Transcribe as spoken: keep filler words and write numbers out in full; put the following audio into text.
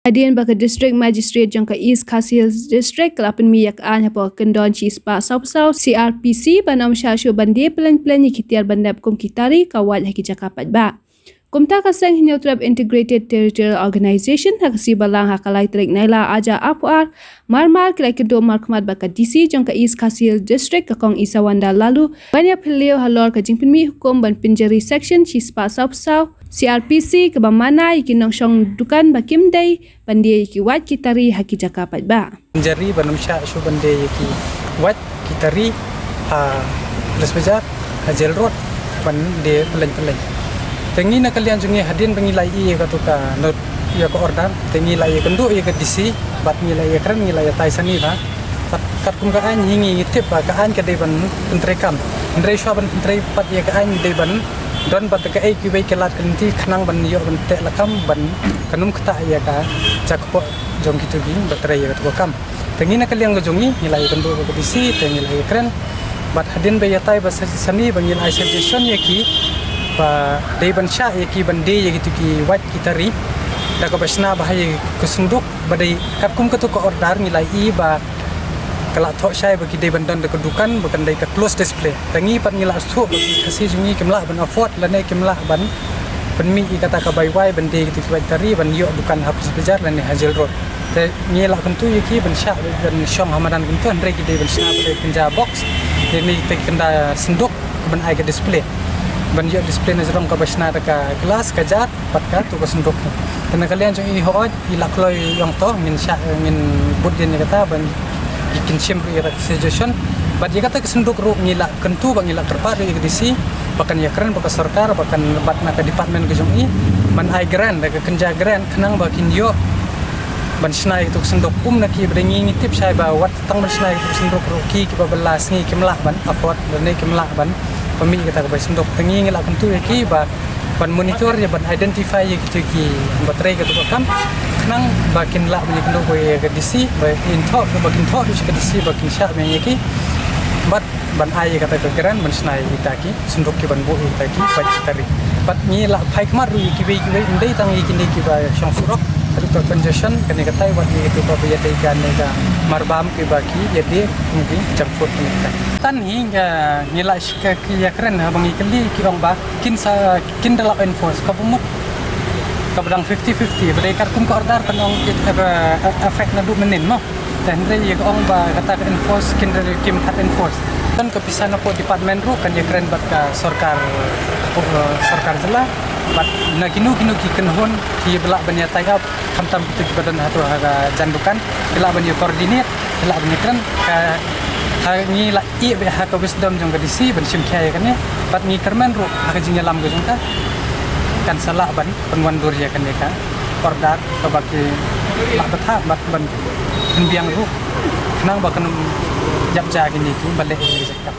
Hadien ba ka District Magistrate jong ka East Khasi Hills District ka la pynmih ïa ka aiñ hapoh ka kyndon shispah sawphew saw C R P C ban ym shah shuh ban die pyllein pyllein ïa ki tiar ban dep kum ki tari ka wait ha ki jaka paidbah. Kumta ka seng Hynñiewtrep Integrated Territorial Organization ha ka sngi Balang ha ka lai tarik Nailar arhajar arphew ar, mar mar ki la ïakynduh markhmat bad ka D C jong ka East Khasi Hills District ka Kong Isawanda Laloo ban ïaphylliew halor ka jingpynmih hukum ban pynjari section shispah sawphew saw C R P C kaba mana ïa ki nongshong dukan ba kim dei ban die ïa ki wait ki tari ha ki jaka paidbah. Jari ban ym shah shuh ban die ïa ki wait ki tari ha Police Bazar, ha Jail Road, ban die pyllein pyllein. Te ngi na ka liang jong ngi hadien ba ngi la ïohi ïa katu ka not, ïa ka order, te ngi la ïakynduh ïa ka D C bad ngi la ïakren, ngi la ïatai sani bha. Kat, katkum ka aiñ hi ngi ngi tip ba ka aiñ ka dei ban pyntreikam. Hynrei shuwa ban pyntrei pat ïa ka aiñ dei ban don bad kaei kiwei ki lad ki lynti khnang ban ïoh ban teh lakam ban kan ym ktah ïa ka jakpoh jong kitu ki ba trei ïa katu ka kam. Te ngi na ka liang ka jong ngi ngi la ïakynduh bad ka D C te ngi la ïakren. Bad hadien ba ïatai bad sa-, sani ba ngi la ai suggestion ïa ki ba dei ban shah ïa ki ban die ïa kitu ki wait ki tari da kaba shna bha ha ïa ka synduk ba dei katkum katu ka order ngi la ïohi ba ka la thoh shai ba ki dei ban don da ka dukan ba kan dei ka close display. Te ngi pat ngi la sngewthuh ba ki Khasi jong ngi kim lah ban afford lane kim lah ban pynmih ïa kata ka bai wai ban die ïa kitu ki wait tari ban ïoh dukan ha Police Bazar lane ha Jail Road. Te ngi la kyntu ïa ki ban shah ban shong ha madan kyntu, hynrei ki dei ban shna ba dei kynja box, ïa kine te kynja synduk ban ai ka display, ban ïoh display na jrong kaba shna da ka glass, ka jar bad katu ka synduk. Te na ka liang jong i hooid i la kloi ïa kata, ngin shah, ngin bud ïa kata ban kin shim ruh ïa ka suggestion. Bad ïa kata ka synduk ruh ngi la kyntu bad ngi la kyrpad ruh ïa ka D C ba kan ïakren bad ka sorkar, ba kan bad na ka department ka jong i ban ai grant, da ka kynja grant khnang ba kin ïoh ban shna ïa katu ka synduk. Kum na ki ba dei ngi ngi tip shai ba wat tang ban shna ïa katu ka synduk ruh ki kiba bylla sngi kim lah ban afford lane kim lah ban pynmih ïa kata ka bai synduk. Te ngi ngi la kyntu ïa ki ba ban monitor ïa ban identify ïa kitu ki ba trei katu ka kam khnang ba kin lah ban ïakynduh ïa ka D C ba kin thoh, ba kin thoh ïa ka D C ba kin shah ïa ki bad ban ai ïa kata ka grant ban shna ïa kita ki synduk ki ban buh ïa kita ki wait ki tari. Bad ngi la phai khmat ruh ïa kiwei kiwei, ym dei tang ïa kine kiba shong surok, haduh ka congestion kane katai, wat ïa kitu ba ïadei kane ka marbam kiba ki ïadei kum ki junk food kane katai. Tang hi nga ngi la shika ki ïakren haba ngi kylli ki ong ba kin sa, kin da lah enforce, kaba mut kaba dang fifty fifty, ba dei katkum ka order kan ong it, eh, affect naduh mynnin mo. Te hynrei ïa ka ong ba kata ka enforce kin da, kim pat enforce. Tang ka pisa na poh department ruh kan ïakren bad ka sorkar, eh, sorkar jylla bad na kino kino ki kynhun kiba lah ban ïa tie up, khamtam kitu kiba don hato ha ka jan dukan, ki lah ban ïa coordinate, ki lah ban ïakren. Ka, ha ngi la ïeh beit ha ka wisdom jong ka D C ban shim khia ïa kane. Bad ngi kyrmen ruh ha ka jingïalam ka jong ka kan sa lah ban pynwandur ïa kane ka order kaba ki la bthah bad ban pynbiang ruh khnang ba kan ym ïap ja kine kiba leh ïa ka jaka.